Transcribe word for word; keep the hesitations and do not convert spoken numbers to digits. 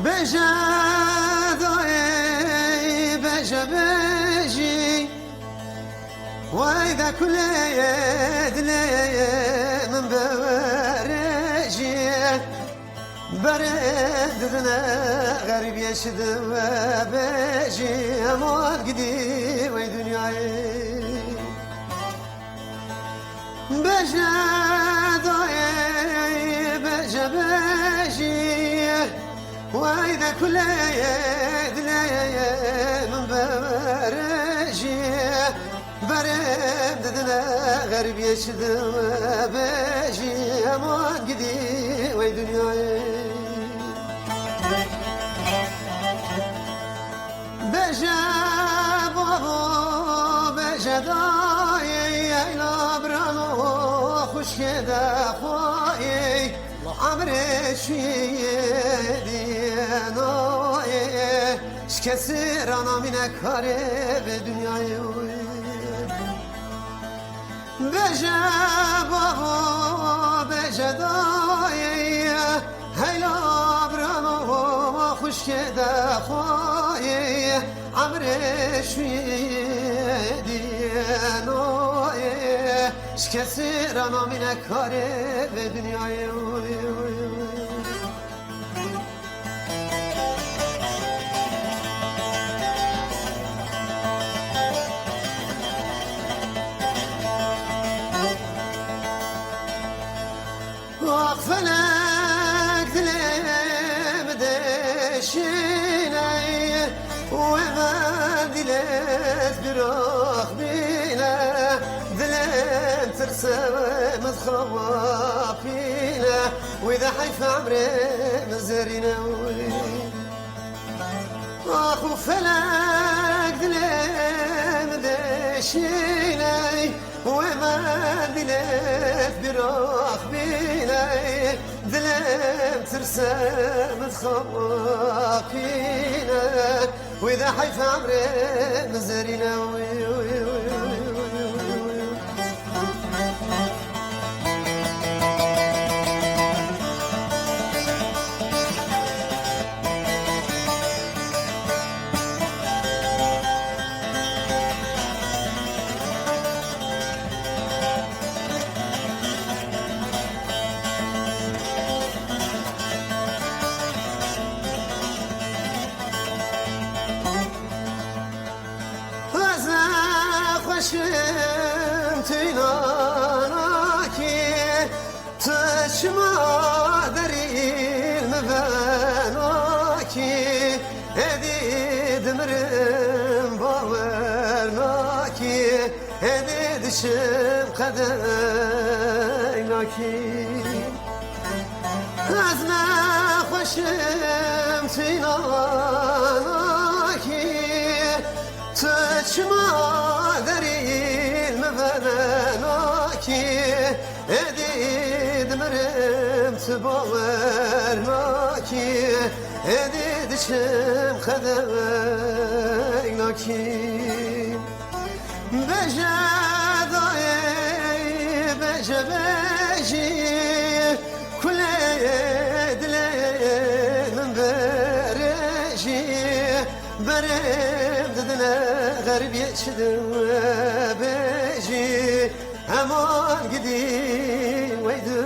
Bêje dayê, bêje bêjî, wey de kulê dilê min biwerêjî. Berê didine xerîbiyê çi dibe bêjî, eman gidî wey dinyayê. Bêje dayê, bêje bêjî, wey de kulê dilê min biwerêjî. Berê didine xerîbiyê çi dibe bêjî, eman gidî wey dinyayê. Bêje bavo, bêje dayê, ey la birano, xwişkê de xwayê, emrê çûyê diyê nayê, ji kesî re namîne karê vê dinyayê wê. Bêje bavo, bêje dayê, hey la birano, xwişkê de xwayê, emrê şûyê diyê nayê, ji kesî re namîne karê vê dinyayê. Ax felek dilê min deşîne, wê mendîlê biraxmîne, dilê min tirse min dixapîne. Wî de heyf emrê min zerîne wî. Ax û felek dilê min deşîne, wê mendîlê biraxmîne, dilê min tirse min dixapîne. Wî de heyf emrê min zerîne wî. Ez nexweşim tu nanakî, tu çima derîl min venakî, êdî dimirim bawer nakî, êdî diçim qedek nakî. Ez nexweşim tu nanakî, tu çima derîl min venakî, êdî dimirim tu bawer nakî, êdî diçim qedek nakî. Bêje dayê, bêje bêjî, kulê dilê min birêjî, berê min didine xerîbiyê çi dibêjî, eman gidî wey di